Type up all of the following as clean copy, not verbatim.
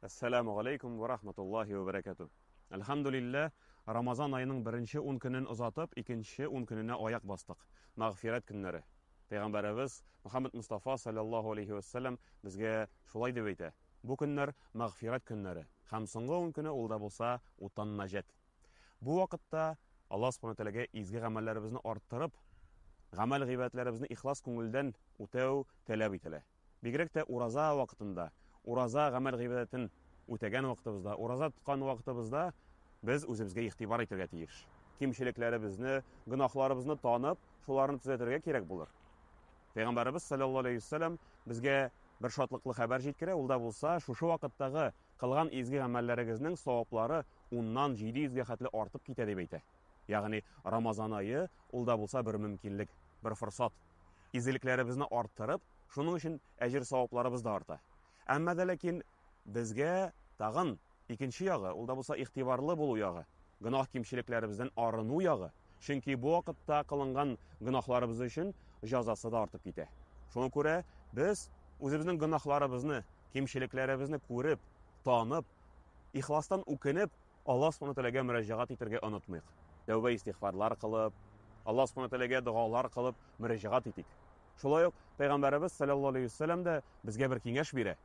Әссәламү галәйкүм вә рахматуллаһи вә бәрәкәтү. Әлхәмдүлилләһ, Рамазан аеның беренче ун көнен озатып, икенче ун көненә аяк бастык. Мәгъфирәт көннәре. Пәйгамбәребез Мөхәммәд Мостафа салләллаһу алейһи вә сәлләм безгә шулай дип әйтә, Бу көннәр мәгъфирәт көннәре һәм соңгы ун көне ул да булса утан наҗәт. Бу вакытта Аллаһ Субхану Тәгаләгә изге гамәлләребезне арттырып, гамәл-гыйбадәтләребезне ихлас күңелдән үтәү таләп ителә. Бигрәк тә ураза вакытында, ураза гамәл-гыйбадәтен үтәгән вакытыбызда, ураза тоткан вакытыбызда без үзебезгә игътибар итәргә тиеш. Кимчелекләребезне, гөнаһларыбызны танып, шуларны төзәтергә кирәк булыр. Пәйгамбәребез саллаллаһу алейһи вәсәлләм безгә бер шатлыклы хәбәр җиткерә, ул да булса, шушы вакыттагы кылган изге гамәлләрегезнең саваплары уннан 700гә хәтле артып китә дип әйтә. Ягъни Рамазан ае ул да булса бер мөмкинлек, бер форсат. Изгелекләребезне арттырып, шуның өчен әҗер-савапларыбыз да арта. Әмма дә ләкин безгә тагын икенче ягы, ул да булса игътибарлы булу ягы, гөнаһ-кимчелекләребездән арыну ягы. Чөнки бу вакытта кылынган гөнаһларыбыз өчен җазасы да артып китә. Шуңа күрә без үзебезнең гөнаһларыбызны, кимчелекләребезне күреп, танып, ихластан үкенеп, Аллаһ Субхану Тәгаләгә мөрәҗәгать итәргә онытмыйк. Тәүбә-истигъфарлар кылып, Аллаһ Субхану Тәгаләгә догалар кылып мөрәҗәгать итик. Шулай ук Пәйгамбәребез саллаллаһу алейһи вәсәлләм дә безгә бер киңәш бирә.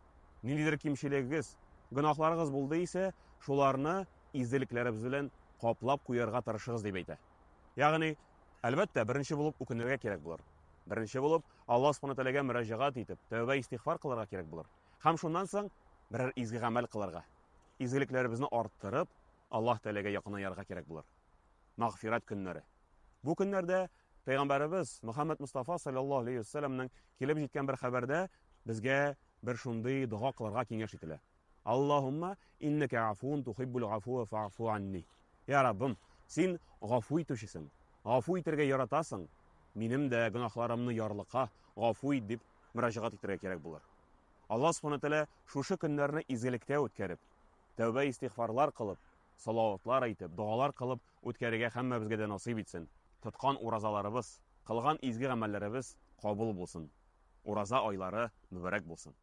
Ниндидер кимчелегегез, гөнаһларыгыз булды исә, шуларны изгелекләребез белән каплап куярга тырышыгыз дип әйтә. Ягъни, әлбәттә, беренче булып үкенергә кирәк булыр. Беренче булып Аллаһ Субхану Тәгаләгә мөрәҗәгать итеп, тәүбә-истигъфар кылырга кирәк булыр. Һәм шуннан соң берәр изге гамәл кылырга. Изгелекләребезне арттырып, Аллаһ Тәгаләгә якынаярга кирәк булыр. Мәгъфирәт көннәре. Бу көннәрдә Пәйгамбәребез Мөхәммәд Мостафа саллаллаһу алейһи вәсәлләмнең килеп җиткән бер хәбәрдә безгә бер шундый дога кылырга киңәш ителә. Аллаһумма иннәкә афуун тухиббул гафуа фа'фу анни. Я Раббым, син гафу итүчесең, гафу итәргә яратасың, минем дә гөнаһларымны ярлыка, гафу ит дип мөрәҗәгать итәргә кирәк булыр. Аллаһ Субхана Тәгалә шушы көннәрне изгелектә үткәреп, тәүбә-истигъфарлар кылып, салаватлар әйтеп, догалар кылып үткәрергә һәммәбезгә дә насыйп итсен. Тоткан уразаларыбыз, кылган изге гамәлләребез кабул булсын. Ураза айлары мөбарәк булсын.